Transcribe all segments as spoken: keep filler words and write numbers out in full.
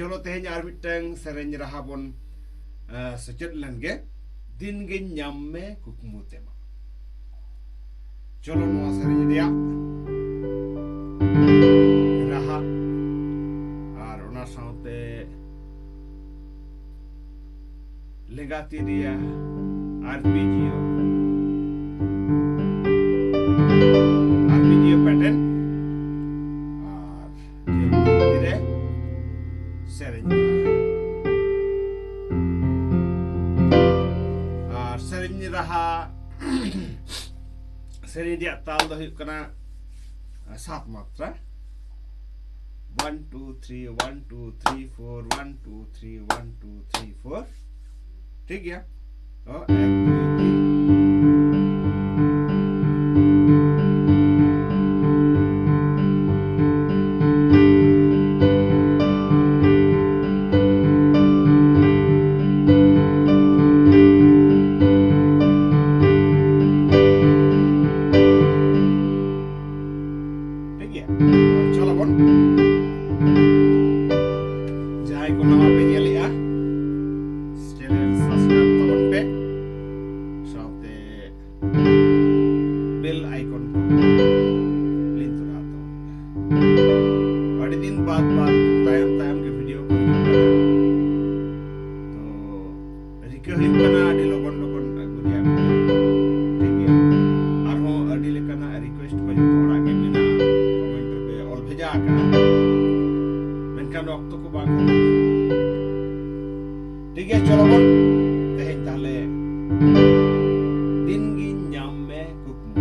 ᱪᱚᱞᱚ, ᱛᱮᱦᱮᱧ ᱟᱨ ᱢᱤᱫᱴᱟᱝ ᱥᱮᱨᱮᱧ ᱨᱟᱦᱟ ᱵᱚᱱ, ᱟ, ᱥᱮᱪᱮᱫ ᱞᱮᱱ ᱜᱮ᱾ ᱫᱤᱱ ᱜᱤᱧ ᱧᱟᱢ ᱢᱮ ᱠᱩᱠᱢᱩ ᱛᱮᱢᱟ᱾ ᱪᱚᱞᱚ, ᱱᱚᱣᱟ ᱥᱮᱨᱮᱧ ᱨᱮᱭᱟᱜ ᱨᱟᱦᱟ ᱟᱨ ᱚᱱᱟ ᱥᱟᱶᱛᱮ ᱞᱮᱸᱜᱟ ᱛᱤ ᱨᱮᱭᱟᱜ ᱟᱨᱯᱤᱡᱤᱭᱳ, ᱟᱨᱯᱤᱡᱤᱭᱳ ᱯᱮᱴᱟᱨᱱ ᱟᱨ ᱡᱮ ᱛᱤ ᱨᱮ ᱥᱮᱨᱮᱧ ᱨᱟᱦᱟ᱾ ᱟᱨ ᱥᱮᱨᱮᱧ ᱨᱟᱦᱟ, ᱥᱮᱨᱮᱧ ᱨᱮᱭᱟᱜ ᱛᱟᱞ ᱫᱚ ᱦᱩᱭᱩᱜ ᱠᱟᱱᱟ ᱥᱟᱛ ᱢᱟᱛᱨᱟ᱾ One two three, one two three four, one two three, one two three four. ᱴᱷᱤᱠ ᱜᱮᱭᱟ᱾ ᱛᱚ, ᱮᱠ, ᱫᱩᱭ, ᱛᱤᱱ᱾ ᱴᱷᱤᱠ ᱜᱮᱭᱟ, ᱛᱚ ᱪᱚᱞᱚ ᱵᱚᱱ, ᱡᱟᱦᱟᱸᱭ ᱠᱚ ᱱᱟᱣᱟ ᱯᱮ ᱧᱮᱞᱮᱜᱼᱟ, channel subscribe ᱛᱟᱵᱚᱱ ᱯᱮ, ᱥᱟᱶᱛᱮ bell icon ᱠᱚ ᱞᱤᱱ ᱛᱚᱨᱟ ᱛᱟᱵᱚᱱ ᱯᱮ᱾ ᱟᱹᱰᱤ ᱫᱤᱱ ᱵᱟᱫ ᱵᱟᱫ ᱛᱟᱭᱚᱢ ᱛᱟᱭᱚᱢ ᱜᱮ video ᱠᱚ ᱦᱤᱡᱩᱜ ᱠᱟᱱᱟ, ᱛᱚ ᱨᱤᱠᱟᱹ ᱦᱩᱭᱩᱜ ᱠᱟᱱᱟ ᱟᱹᱰᱤ ᱞᱚᱜᱚᱱ ᱞᱚᱜᱚᱱ ᱟᱹᱜᱩ ᱨᱮᱭᱟᱜ video ᱠᱚ᱾ ᱴᱷᱤᱠ ᱜᱮᱭᱟ, ᱟᱨᱦᱚᱸ ᱟᱹᱰᱤ ᱞᱮᱠᱟᱱᱟᱜ request ᱠᱚ ᱡᱚᱛᱚ ᱦᱚᱲᱟᱜ ᱜᱮ ᱢᱮᱱᱟᱜᱼᱟ, comment ᱨᱮᱯᱮ ᱚᱞ ᱵᱷᱮᱡᱟ ᱟᱠᱟᱫᱼᱟ, ᱢᱮᱱᱠᱷᱟᱱ ᱚᱠᱛᱚ ᱠᱚ ᱵᱟᱝ ᱠᱷᱟᱹᱛᱤᱨ᱾ ᱴᱷᱤᱠ ᱜᱮᱭᱟ, ᱪᱚᱞᱚ ᱵᱚᱱ ᱛᱮᱦᱮᱧ ᱛᱟᱦᱞᱮ ᱫᱤᱱ ᱜᱤᱧ ᱧᱟᱢ ᱢᱮ ᱠᱩᱠᱢᱩ᱾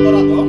ᱚᱲᱟᱜ ᱫᱚ᱾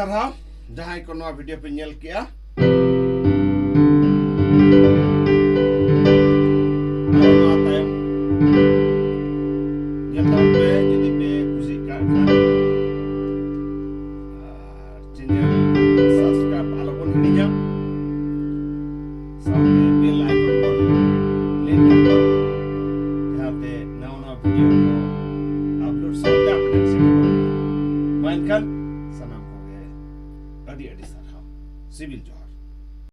ᱥᱟᱨᱦᱟᱣ ᱡᱟᱦᱟᱸᱭ ᱠᱚ ᱱᱚᱣᱟ ᱵᱷᱤᱰᱤᱭᱳ ᱯᱮ ᱧᱮᱞ ᱠᱮᱜᱼᱟ᱾ ᱟᱨ ᱱᱚᱣᱟ ᱛᱟᱭᱚᱢ ᱧᱮᱞ ᱛᱟᱵᱚᱱ ᱯᱮ ᱡᱩᱫᱤ ᱯᱮ ᱠᱩᱥᱤᱜ ᱠᱟᱱ ᱠᱷᱟᱱ᱾ ᱟᱨ ᱪᱮᱱᱮᱞ ᱥᱟᱵᱥᱠᱨᱟᱭᱤᱵ ᱟᱞᱚᱵᱚᱱ ᱦᱤᱲᱤᱧᱟ᱾ ᱥᱟᱶᱛᱮ ᱵᱮᱞ ᱟᱭᱠᱚᱱ ᱵᱚᱱ ᱠᱞᱤᱠ ᱠᱟᱜ ᱢᱟ, ᱡᱟᱦᱟᱸᱛᱮ ᱱᱟᱣᱟ ᱱᱟᱣᱟ ᱵᱷᱤᱰᱤᱭᱳ ᱠᱚ ᱟᱯᱞᱳᱰ ᱥᱟᱶᱛᱮ ᱟᱯᱮ ᱴᱷᱮᱱ ᱥᱮᱴᱮᱨᱚᱜ ᱢᱟ᱾ ᱢᱟ ᱮᱱᱠᱷᱟᱱ ᱥᱟᱱᱟᱢ ᱠᱚᱜᱮ ᱟᱹᱰᱤ ᱟᱹᱰᱤ ᱥᱟᱨᱦᱟᱣ᱾ ᱥᱤᱵᱤᱞ ᱡᱚᱦᱟᱨ᱾